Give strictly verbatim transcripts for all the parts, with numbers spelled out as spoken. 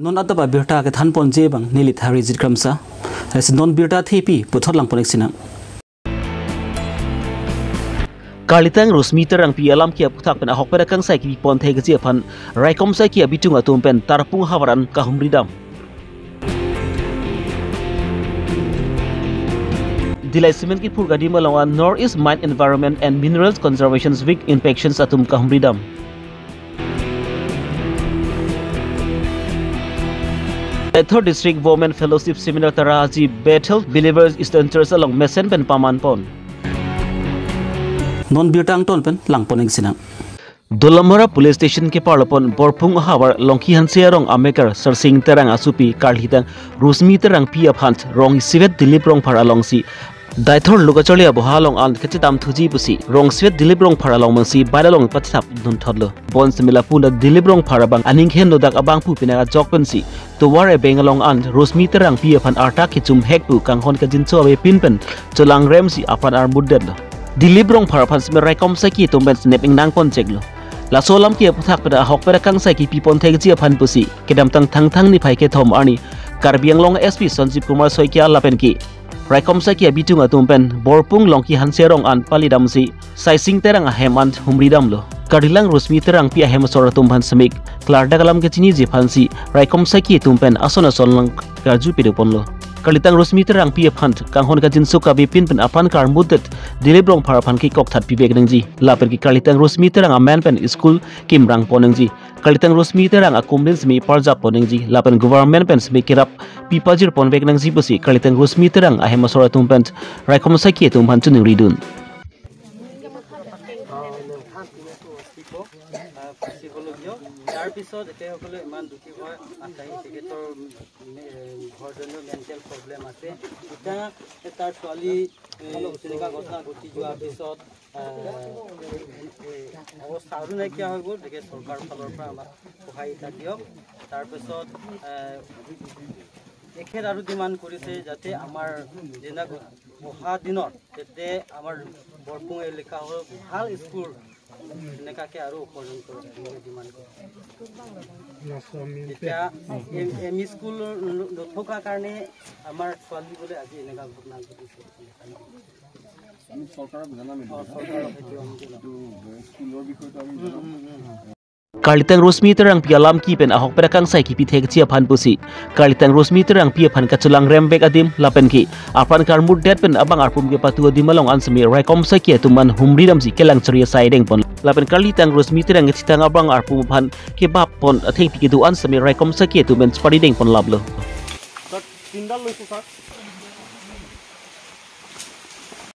Non adap abirta kethan ponji abang neli Tharijit Kramsa. Lasi non birta thepi puthot lang pon-ik sinang. Karlitang Rosmi Terangpi alam ke aputhak pen ahokpet akangsai kipi pon thekji aphan raikom saiki abitung atum pen Tarpung ahavar an kahumri dam. Dillai cement kiphur adim along an North East Mine Environment and Minerals Conservation Week inspections atum kahumri dam. Deithor District Women Fellowship Seminar Taraji Bethel Believers Eastern Church along mesen pen paman pon. Non birta angton pen lang pon-ik sinang. Dolamara Police Station keparlo pon Borpung ahavar Longki Hanse arong amekar Sarsing Terang asopi karlitang Rosmi Terangpi aphan rong isivet Dilip Rongphar alongsi Deithor lo kacharli aboha along an kachedam thuji pusi rong isivet Dilip Rongphar along mangsi bike along pachethap dun thotlo. Bonsitame lapu-an Dilip Rongphar abang aning henodak abang pu pinak ajok pensi tovar ebeng along an Rosmi Terangpi aphan arta kechum hek pu kanghon kajinso avepin pen cholangremsi apran armut detlo. Dilip Rongphar aphan sitame raikom saiki atum pen senep ingnang pon cheklo. Laso alam ke aputhak pen ahokpet akangsai kipi pon thekji aphan pusi kedamtang Thangthang niphai kethom arni Karbi Anglong S P Sanjeev Kumar Saikia lapen ke raikom saiki abitung atum pen Borpung Longki Hanse arong an pali damsi Sarsing Terang ahem an humri damlo. Karlitang Rosmi Terangpi ahem asor atum aphan sitame klardak alam kachiniji aphansi raikom saiki atum pen ason ason lang karju pado ponlo. Karlitang Rosmi Terangpi aphan kanghon kajinso avepin pen apran karmut det Dilip Rongphar aphan ke kokthat pivek nangji. Lapen ke karlitang Rosmi Terang amen pen school kimrang pon nangji. Karlitang Rosmi Terang akumlin sitame parjap pon nangji. Lapen government pen sitame kerap pipajir ponvek nangji pusi karlitang Rosmi Terang ahem asor atum pen raikom saiki atum aphan choningri dun. আহ, ফাঁচি হ'লগৈ। তাৰ পিছত এখেতসকলে ইমান দুখী হয়, আশাই তেখেতৰ মে-, ঘৰজনৰ মেণ্টেল প্ৰব্লেম আছে। এতিয়া তাৰ ছোৱালী, এ, তেনেকুৱা ঘটনা ঘটি যোৱাৰ পিছত, আহ, এ, এ, অৱস্থা আৰু নাইকিয়া হৈ গ'ল। গতিকে চৰকাৰৰ ফালৰ পৰা আমাক সহায় এটা দিয়ক। তাৰপিছত, আহ, তেখেত আৰু ডিমাণ্ড কৰিছে যাতে আমাৰ যেনে অহা দিনত যাতে আমাৰ বৰপুং এলেকা হ'ল ভাল স্কুল এনেকুৱাকে আৰু উপাৰ্জন কৰক বুলি ডিমাণ্ড কৰে। এতিয়া এম ই স্কুল নথকাৰ কাৰণে আমাৰ ছোৱালী বোলে আজি এনেকুৱা ঘটনা ঘটিছে। আমি চৰকাৰক জনাম এইটো। অ, চৰকাৰক সেইটো আমি জনাম। এইটো স্কুলৰ বিষয়টো আমি জনাম। উম, উম। Karlitang Rosmi Terangpi alam ke pen ahokpet akangsai kipi thekji aphan pusi karlitang Rosmi Terangpi aphan kacholangrem vek adim lapen ke apran karmut det pen abang arpum kepatu adim along an sitame raikom saiki atum an humri damsi kelang chari asai deng pon. Lapen karlitang Rosmi Terang kethitang abang arpum aphan kebap pon athengpi kedo an sitame raikom saiki atum pen chepari deng pon laplo.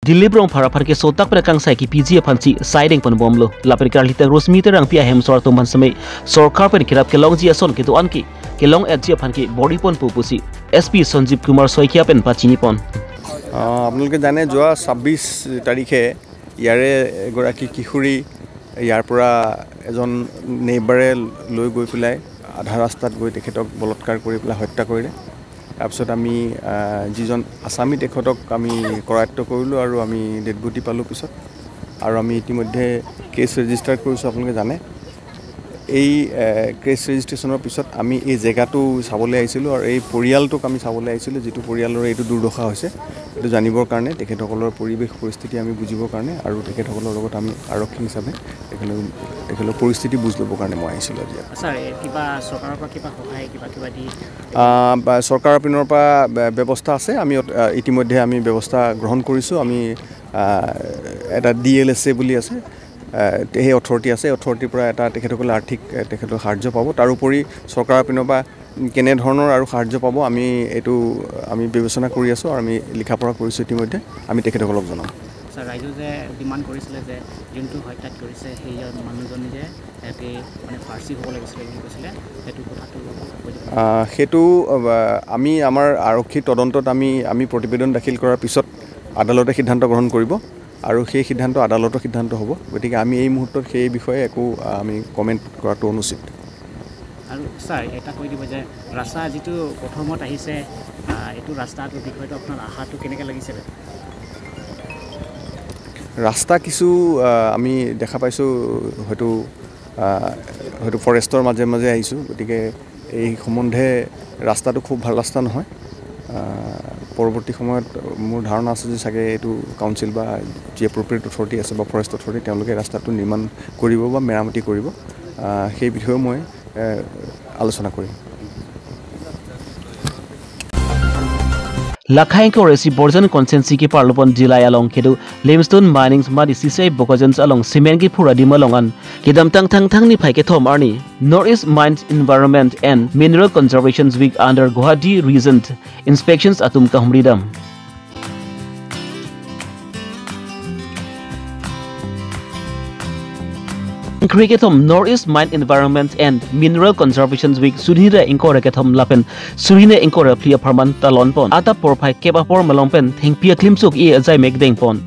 Dilip Rongphar aphan keso adak pen akangsai kipiji aphansi sai deng pon bomlo. Lapen karlitang Rosmi Terangpi ahem asor atum aphan sitame sorkar pen kerap kelongji ason kedo an ke kelong etji aphan ke bor-i ponpo pusi S P Sanjeev Kumar Saikia pen pachini pon. আহ, আপোনালোকে জানে, যোৱা ছাব্বিছ তাৰিখে ইয়াৰে এগৰাকী কিশোৰী ইয়াৰ পৰা এজন নেইবাৰে লৈ গৈ পেলাই আধা ৰাস্তাত গৈ তেখেতক বলৎকাৰ কৰি পেলাই হত্যা কৰিলে। তাৰপিছত আমি, আহ, যিজন আছামী তেখেতক আমি কৰায়ত্ব কৰিলোঁ আৰু আমি ডেড বডি পালোঁ পিছত। আৰু আমি ইতিমধ্যে কেছ ৰেজিষ্টাৰ কৰিছোঁ, আপোনালোকে জানে। এই, এ, কেছ ৰেজিষ্ট্ৰেশ্যনৰ পিছত আমি এই জেগাটো চাবলৈ আহিছিলোঁ আৰু এই পৰিয়ালটোক আমি চাবলৈ আহিছিলোঁ, যিটো পৰিয়ালৰ এইটো দুৰ্দশা হৈছে, এইটো জানিবৰ কাৰণে, তেখেতসকলৰ পৰিৱেশ পৰিস্থিতি আমি বুজিবৰ কাৰণে আৰু তেখেতসকলৰ লগত আমি আৰক্ষী হিচাপে তেখেতলোক, তেখেতলোকৰ পৰিস্থিতি বুজ ল'বৰ কাৰণে মই আহিছিলোঁ আজি ইয়াত। ছাৰ, এ, কিবা চৰকাৰৰ পৰা কিবা সহায়, কিবা, কিবা দি? আ, বা চৰকাৰৰ পিনৰ পৰা বে-, ব্যৱস্থা আছে। আমি অত-, আ, ইতিমধ্যে আমি ব্যৱস্থা গ্ৰহণ কৰিছোঁ। আমি, আ, এটা ডি এল এছ এ বুলি আছে, আ, সেই অথৰিটি আছে, অথৰিটিৰ পৰা এটা তেখেতসকলে আৰ্থিক, এ, তেখেতক সাহাৰ্য পাব। তাৰোপৰি চৰকাৰৰ পিনৰ পৰা কেনেধৰণৰ আৰু সাহাৰ্য পাব, আমি এইটো আমি বিবেচনা কৰি আছোঁ আৰু আমি লিখা পঢ়া কৰিছোঁ ইতিমধ্যে। আমি তেখেতসকলক জনাম। ছাৰ, ৰাইজে যে ডিমাণ্ড কৰিছিলে যে যোনটো হত্যাত কৰিছে সেই মানুহজন যে এটি মানে ফাৰ্চী হ'ব লাগিছিলে বুলি কৈছিলে, সেইটো কথাটো কৈ দিব। আ, সেইটো, আ, আমি আমাৰ আৰক্ষী তদন্তত আমি, আমি প্ৰতিবেদন দাখিল কৰাৰ পিছত আদালতে সিদ্ধান্ত গ্ৰহণ কৰিব আৰু সেই সিদ্ধান্ত আদালতৰ সিদ্ধান্ত হ'ব। গতিকে আমি এই মুহূৰ্তত সেই বিষয়ে একো, আ, আমি কমেণ্ট কৰাটো অনুচিত। আৰু ছাৰ, এটা কৈ দিব যে ৰাস্তা যিটো প্ৰথমত আহিছে, আ, এইটো ৰাস্তাটোৰ বিষয়টো আপোনাৰ আশাটো কেনেকৈ লাগিছে? ৰাস্তা কিছু, আ, আমি দেখা পাইছোঁ হয়তো, আ, হয়তো ফৰেষ্টৰ মাজে মাজে আহিছোঁ, গতিকে এই সম্বন্ধে ৰাস্তাটো খুব ভাল ৰাস্তা নহয়। আহ, পৰৱৰ্তী সময়ত মোৰ ধাৰণা আছে যে চাগে এইটো কাউন্সিল বা যি এপ্ৰপ্ৰিয়েট অথৰিটি আছে বা ফৰেষ্ট অথৰিটি, তেওঁলোকে ৰাস্তাটো নিৰ্মাণ কৰিব বা মেৰামতি কৰিব। আহ, সেই বিষয়েও মই, এ, আলোচনা কৰিম। Lakha ingkoi ra isi Borjan constituency keparlopon Dillai along kedo limestone mining madi C C I Bokajan along cement kephur adim along an kedamtang Thangthang niphai kethom arni North East Mines Environment and Mineral Conservation Week under Guwahati Region inspections atum kahumridam. Ingkoi ra kethom North East Mine Environment and Mineral Conservation Week suri hini ra ingkoi ra kethom lapen suri hini ra ingkoi ra phli apharman talonpon. Adap porphai kep apor malom pen thengpi aklimsuk e ajaimek dengpon.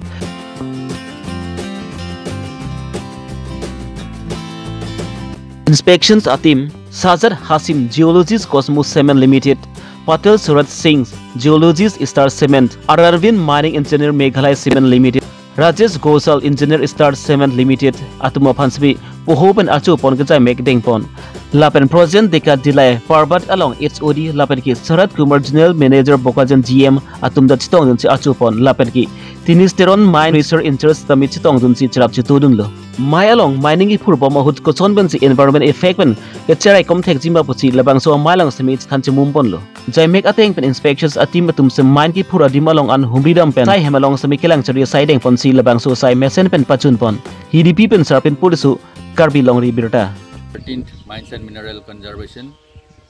Inspections atim Sajad Hasim, Geologist Cosmos Cement Limited, Patel Suraj Singh, Geologist Star Cement, Aravind Mining Engineer Meghalaya Cement Limited, Rajesh Gosal, Engineer Star Cement Limited, atum aphan sbi poho pen archupon kejaimek dengpon. Lapen Projen Deka Dillai, Parbat along H O D, lapen ke Sarat Kumar, General Manager Bokajan G M, atum ta chetongdunsi archupon, lapen ke Tinish Teron, Mine Research in Charge, tame chetongdunsi cherap chetudunlo. Mai along mining kephurbom ahut koson pensi environment effect pen kecherai kom thekjima pusi labangso amai along semi chethan chemumponlo. Jaimek ateng pen inspections atim atum si mine kephur adim along an humridam pen sai hem along semi kelang chari sai dengponsi labangso sai mesen pen pachunpon. Hidipi pen Sarpin Pulisu, Karbi Longri Birta. Thirteenth Mines and Mineral Conservation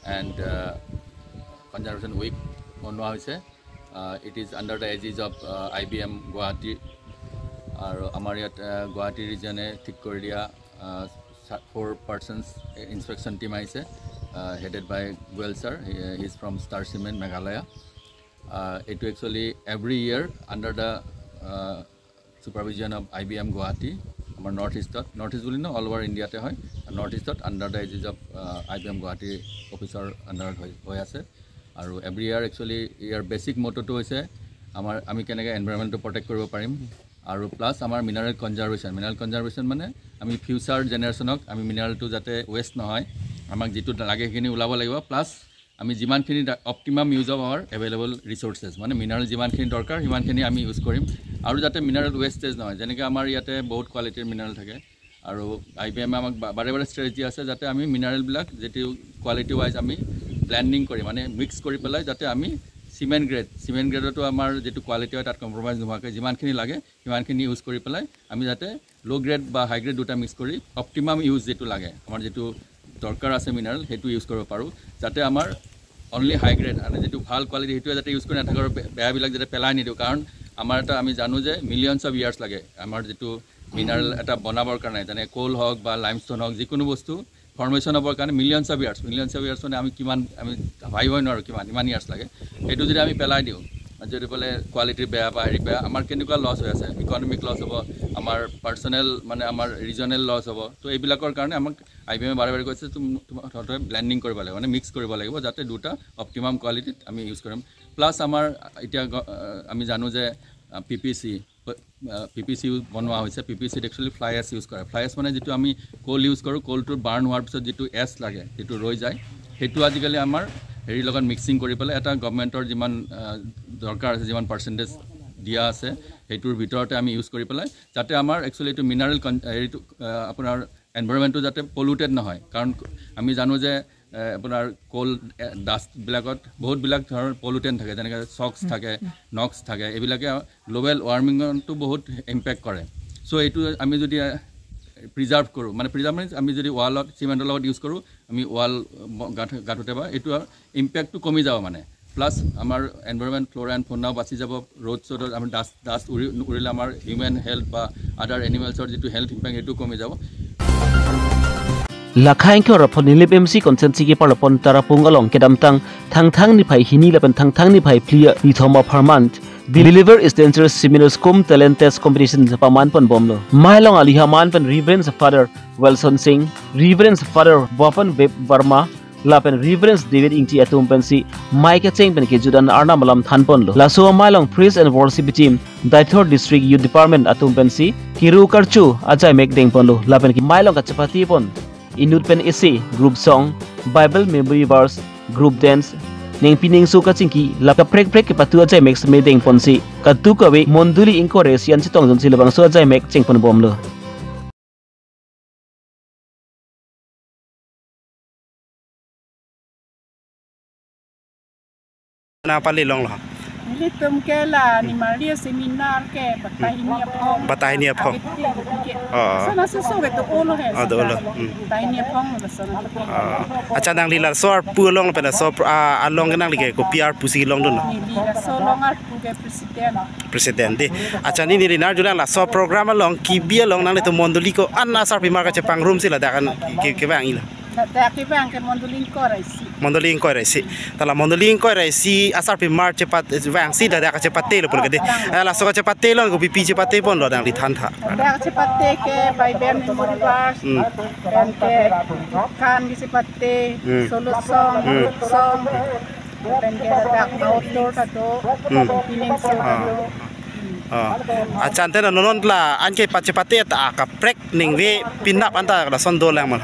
and, uh, Conservation Week মনোৱা হৈছে। Uh, it is under the aegis of, uh, I B M Guwahati। আৰু আমাৰ ইয়াত, uh, গুৱাহাটী ৰিজনে ঠিক কৰি দিয়া, uh, for persons inspection team আহিছে, headed by Goyal sir. He is from Star Cement Meghalaya। Uh, এইটো actually every year under the, uh, supervision of I B M Guwahati, আমাৰ নৰ্থ ইষ্টত, নৰ্থ ইষ্ট বুলি নহয়, অল অভাৰ ইণ্ডিয়াতে হয়। নৰ্থ ইষ্টত under the aegis of, ah, I B M Guwahati অফিচৰ আণ্ডাৰত হৈ, হৈ আছে। আৰু every year actually year basic মট'টো হৈছে আমাৰ, আমি কেনেকে এনভাইৰনমেণ্টটো প্ৰটেক্ট কৰিব পাৰিম। আৰু প্লাছ আমাৰ মিনাৰেল কনজাৰ্ভেশ্যন, মিনাৰেল কনজাৰ্ভেশ্যন মানে আমি ফিউচাৰ জেনেৰেশ্যনক আমি মিনাৰেলটো যাতে ৱেষ্ট নহয়, আমাক যিটো লাগে সেইখিনি ওলাব লাগিব, প্লাছ আমি যিমানখিনি optimum use of our available resources, মানে মিনাৰেল যিমানখিনি দৰকাৰ সিমানখিনি আমি ইউজ কৰিম। আৰু যাতে মিনাৰেল ৱেষ্টেজ নহয়, যেনেকে আমাৰ ইয়াতে বহুত কোৱালিটিৰ মিনাৰেল থাকে, আৰু আই বি এমে আমাক বা-, বাৰে বাৰে ষ্ট্ৰেটেজি আছে যাতে আমি মিনাৰেলবিলাক যিটো কোৱালিটি ৱাইজ আমি ব্লেণ্ডিং কৰি, মানে মিক্স কৰি পেলাই যাতে আমি চিমেণ্ট গ্ৰেড, চিমেণ্ট গ্ৰেডতো আমাৰ যিটো কোৱালিটি হয় তাত কম্প্ৰমাইজ নোহোৱাকৈ যিমানখিনি লাগে সিমানখিনি ইউজ কৰি পেলাই আমি যাতে ল' গ্ৰেড বা হাই গ্ৰেড দুটা মিক্স কৰি অপটিমাম ইউজ যিটো লাগে, আমাৰ যিটো দৰকাৰ আছে মিনাৰেল, সেইটো ইউজ কৰিব পাৰোঁ, যাতে আমাৰ অনলি হাই গ্ৰেড, মানে যিটো ভাল কোৱালিটি সেইটোৱে যাতে ইউজ কৰি নাথাকোঁ আৰু বে-, বেয়াবিলাক যাতে পেলাই নিদিওঁ। কাৰণ আমাৰ এটা, আমি জানো যে মিলিয়নছ অফ ইয়াৰ্ছ লাগে আমাৰ যিটো মিনাৰেল এটা বনাবৰ কাৰণে, যেনে কোল হওক বা লাইমষ্টোন হওক, যিকোনো বস্তু ফৰ্মেশ্যন হ'বৰ কাৰণে millions of years, millions of years মানে আমি কিমান, আমি ভাবিবই নোৱাৰোঁ কিমান, ইমান ইয়াৰ্ছ লাগে। সেইটো যদি আমি পেলাই দিওঁ, যদি বোলে কোৱালিটি বেয়া বা হেৰি বেয়া, আমাৰ কেনেকুৱা লছ হৈ আছে, ইকনমিক লছ হ'ব, আমাৰ পাৰ্চনেল মানে আমাৰ ৰিজনেল লছ হ'ব। তো এইবিলাকৰ কাৰণে আমাক আই বি এমে বাৰে বাৰে কৈছে, "তুম-, তোমা-, তহঁতে ব্লেণ্ডিং কৰিব লাগিব, মানে মিক্স কৰিব লাগিব, যাতে দুটা অপটিমাম কোৱালিটিত আমি ইউজ কৰিম।" প্লাছ আমাৰ এতিয়া গ-, আহ, আমি জানো যে, আহ, পি পি চি, আহ, পি পি চি বনোৱা হৈছে, পি পি চিত একচুৱেলি ফ্লাই এছ ইউজ কৰে। ফ্লাই এছ মানে যিটো আমি কোল ইউজ কৰোঁ, কোলটো বাৰ্ণ হোৱাৰ পিছত যিটো এছ লাগে, যিটো ৰৈ যায়, সেইটো আজিকালি আমাৰ হেৰিৰ লগত মিক্সিং কৰি পেলাই এটা গভৰ্ণমেণ্টৰ যিমান, আহ, দৰকাৰ আছে, যিমান পাৰ্চেণ্টেজ দিয়া আছে, সেইটোৰ ভিতৰতে আমি ইউজ কৰি পেলাই যাতে আমাৰ একচুৱেলি এইটো মিনাৰেল কন-, হেৰিটো, আহ, আপোনাৰ এনভাইৰনমেণ্টটো যাতে পলিউটেড নহয়। কাৰণ আমি জানো যে, এ, আপোনাৰ কোল, এ, ডাষ্টবিলাকত বহুতবিলাক ধৰণৰ পলিউটেণ্ট থাকে, যেনেকে ছক্স থাকে, নক্স থাকে, এইবিলাকে গ্ল'বেল ৱাৰ্মিঙতো বহুত ইম্পেক্ট কৰে। চ' এইটো আমি যদি, এ, প্ৰিজাৰ্ভ কৰোঁ, মানে প্ৰিজাৰ্ভ মিনছ আমি যদি ৱালত চিমেণ্টৰ লগত ইউজ কৰোঁ, আমি ৱাল ব-, গাঁঠ-, গাঁঠোতে বা এইটো ইম্পেক্টটো কমি যাব মানে। প্লাছ আমাৰ এনভাইৰনমেণ্ট, ফ্ল'ৰা এণ্ড ফৌনাও বাচি যাব। ৰোড শ্ব'ডত আমাৰ ডাষ্ট, ডাষ্ট উৰি, উৰিলে আমাৰ হিউমেন হেল্থ বা আদাৰ এনিমেলছৰ যিটো হেল্থ ইম্পেক্ট, সেইটো কমি যাব। Lakha ingkoi ra phli Nilip M C constituency keparlopon Tarapung along kedamtang Thangthang niphai hini lapen Thangthang niphai phli nithom apharman Believer Essential Seminars cum Talent Test Competition pamanponbomlo. Mai along aliha man pen Reverend Father Wilson Singh, Reverend Father Vapan Deb Verma, lapen Reverend David Ingti atum pensi mai kecheng pen kejut an arnam alam thanponlo. Laso amai along Praise and Worship Team, Deithor District Youth Department atum pensi kiru karchu ajaimek dengponlo. Lapen ke mai along kachepatipon inut pen isi group song, Bible memory verse, group dance, ningpi ningso kachingki, la kaprek prek kepatu ajaimek seme dengponsi, kadokave mondoli ingkoi ra isi an chetong dunsi labangso ajaimek chengponbomlo. Nangpali longlo. Nelitum ke la nimarli seminar ke batai hini aphong. Batai hini aphong. Abit ke, abit ke. Oh. Sana susu ke do-olo he. Oh, do-olo. Hmm. Batai hini aphong lo sana. Oh. Accha, nangli laso arpu along pen laso pro-, ah, along ke nangli ke kopi arpu si longdun? Neli laso along arpu ke president. President dei. Accha, neli ri nar julang laso program along kebi along nanglitum mondoli ko-an asarpimar kachepangrumsi ladak an ke, kevang-ilo? Ladak kevang ke mondoli ingkoi ra isi. Mondoli ingkoi ra isi. Ta la mondoli ingkoi ra isi asarpimar chepatvangsi ladak kachepatelo pulo ke dei. Eh, laso kachepate along kopipi chepateponlo nangli thantha? Ladak kachepate ke Bible memory verse. Hmm. Pen ke kan kachepate, hmm, solo song, hmm, group song. Pen ke ladak author ta do, hmm, pining so ta do. Ah. Ah. Accha, ante non non la anke pachepate ta kaprek ningve pinap anta lason dolang ma?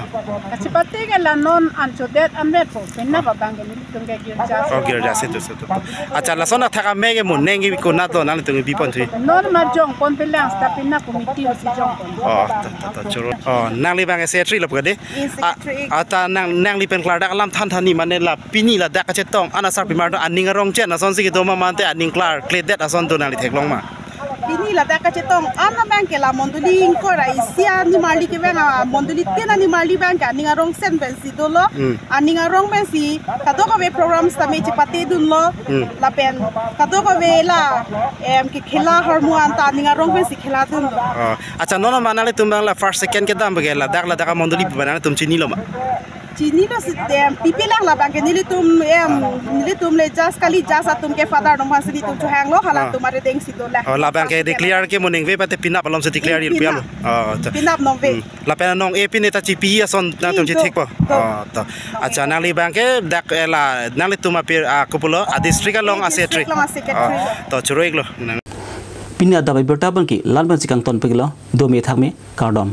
Kachepate ke la non anchodet anvetpo, pinap abang ke nelitum ke girja. Oh, girja si tu, si tu. Accha, lason athak ame ke mo neng ke konat do nanglitum biponthu? Non ma jongponpelang, seta pinap committee si jongpon. Oh, ta, ta, ta, choro. Oh, nangli abang ke secretary lo pulo ke dei? Yes, ah, secretary. Ah, ta nang, nangli pen klardak alam thantha ni, mane la pini ladak kachetong an asarpimar do aning arong chen asonsi kedo ma, mante aning klarkledet ason do nangli theklong ma? Pini ladak kachetong an abang ke la mondoli ingkoi ra isi animarli kevang, ah, mondoli tin animarli abang ke aning arong chen pensi dolo. Hmm. Aning arong pensi kadokave program sitame chepatedunlo. Hmm. Lapen kadokave la, em, kekhela ahormu anta aning arong pensi kheladunlo. Oh. Accha, non ma nanglitum abang la first second kedam abang ke ladak ladak amondoli pu abang nanglitum chinilo ma? Chinilo sitame pipelang, labang ke nelitum, em, nelitum le judge kali, judge atum ke father atum aphansi nelitum chohanglo, halatum, ah, arideng si dolang. Oh, labang ke first second declare ke mo ningve pate pinap alom si declare, pin-, il pialo. Pinap. Oh, to. Pinap ningve. Hmm. Lapen anong-e pine ta chipi ason nangtum, i, do, chethekpo? Do. Oh, to. Nong-e. Accha, nangli abang ke dak, eh, la nanglitum apir, ah, kopulo, ah, district along, eh, a secretary. District along a secretary. Oh, to choro-iklo. Nang- Pini adap abirta abang ke la-an pensi kangtonpiklo, dome thakme, kardom.